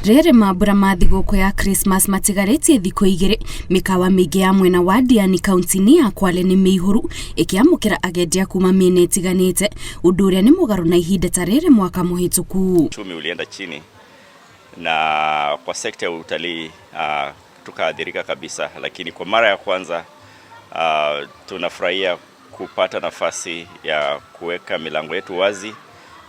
Rĩrĩ mambura ma thigũkũ ya Christmas matigarĩtie thikũ igĩrĩ, mĩkawa mĩingĩ ya mwena wa Diani kaunti-inĩ ya Kwale nĩ mĩihũru ĩkĩamũkĩra agendi a kuma mĩena ĩtiganĩte, ũndũ ũrĩa nĩ mũgarũ na ihinda ta rĩrĩ mwaka mũhĩtũku. Uchumi ulienda chini na kwa sekta ya utalii tukaathirika kabisa, lakini kwa mara ya kwanza tunafurahia kupata nafasi ya kuweka milango yetu wazi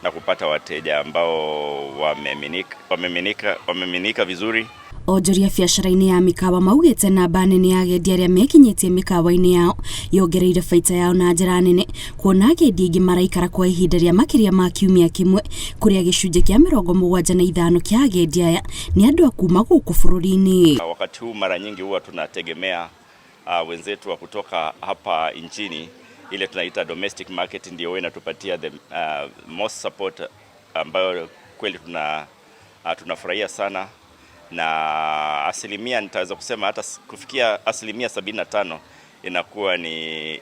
na kupata wateja ambao wameaminika, wameaminika, wameaminika vizuri. Onjoria biacara-inĩ ya mĩkawa maugĩte namba nene ya agendi arĩa mekinyĩtie mĩkawa-inĩ yao yongereire baita yao na njĩra nene, kuona agendi aingĩ maraikara kwa ihinda rĩa makĩria ma kiumia kĩmwe, kũrĩa gĩcunjĩ kĩa 75 kĩa agendi aya nĩ andũ a kuma gũkũ bũrũri-inĩ. Wakati huu mara nyingi huwa tunategemea wenzetu wa kutoka hapa nchini, ile tunaita domestic market, ndio huwa inatupatia the most support ambayo kweli tunafurahia sana, na asilimia nitaweza kusema hata kufikia 75% inakuwa ni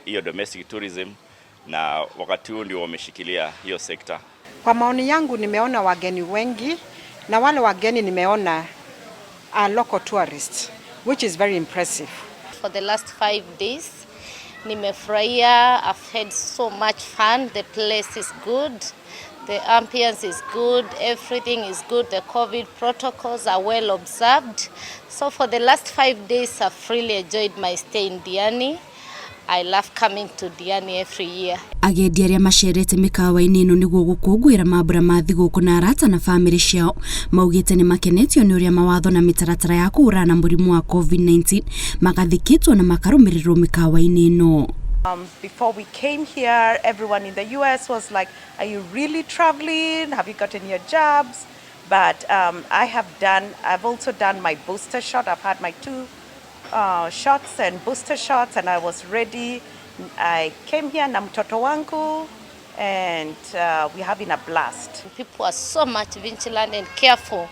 hiyo domestic tourism, na wakati huu ndio wameshikilia hiyo sekta. Kwa maoni yangu nimeona wageni wengi na wale wageni nimeona are local tourists, which is very impressive. For the last 5 days nimefurahia. I've had so much fun. The place is good, the ambience is good, everything is good. The COVID protocols are well observed. So for the last 5 days I've really enjoyed my stay in Diani. I love coming to Diani every year. Agendi arĩa macerete mĩkawa-inĩ ĩno nĩguo gũkũngũĩra mambura ma thigũkũ na arata na bamĩrĩ ciao maugĩte nĩ makenetio nĩ ũrĩa mawatho na mĩtaratara ya kũhũrana na mũrimũ wa COVID-19 magathĩkĩtwo na makarũmĩrĩrwo mĩkawa-inĩ ĩno. Before we came here, everyone in the US was like, "Are you really traveling? Have you gotten your jabs?" But I've also done my booster shot. I've had my two shots and booster shots, and I was ready. I came here na mtoto wangu, and we're having a blast. People are so much vigilant and careful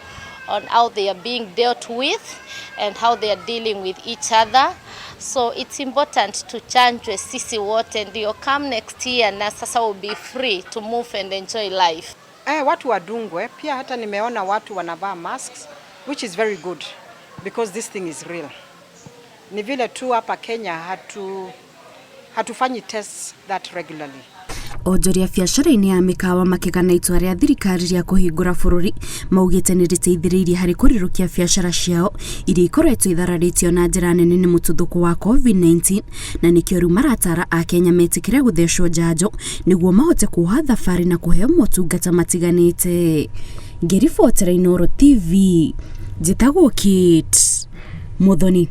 on how they are being dealt with and how they are dealing with each other. So it's important to chanjwe sisi wote ndio come next year na sasa we'll be free to move and enjoy life. Eh, watu wadungwe pia. Hata nimeona watu wanavaa masks, which is very good because this thing is real. Ni vile tu hapa Kenya hatufanyi tests that regularly. Onjoria biacara-inĩ ya mĩkawa makĩgana itua rĩa thirikari rĩa kũhingũra bũrũri maugĩte nĩ rĩteithĩrĩirie harĩ kũrirũkia biacara ciao iria ikoretwo ithararĩtio na njĩra nene nĩ mũtuthũko wa COVID-19, na nĩkĩo rĩu maratara akenya metĩkĩre gũthecwo njanjo nĩguo mahote kuoha thabarĩ na kũheo motungata matiganĩte. Ngĩribotera Inooro TV, njĩtagwo Kate Muthoni.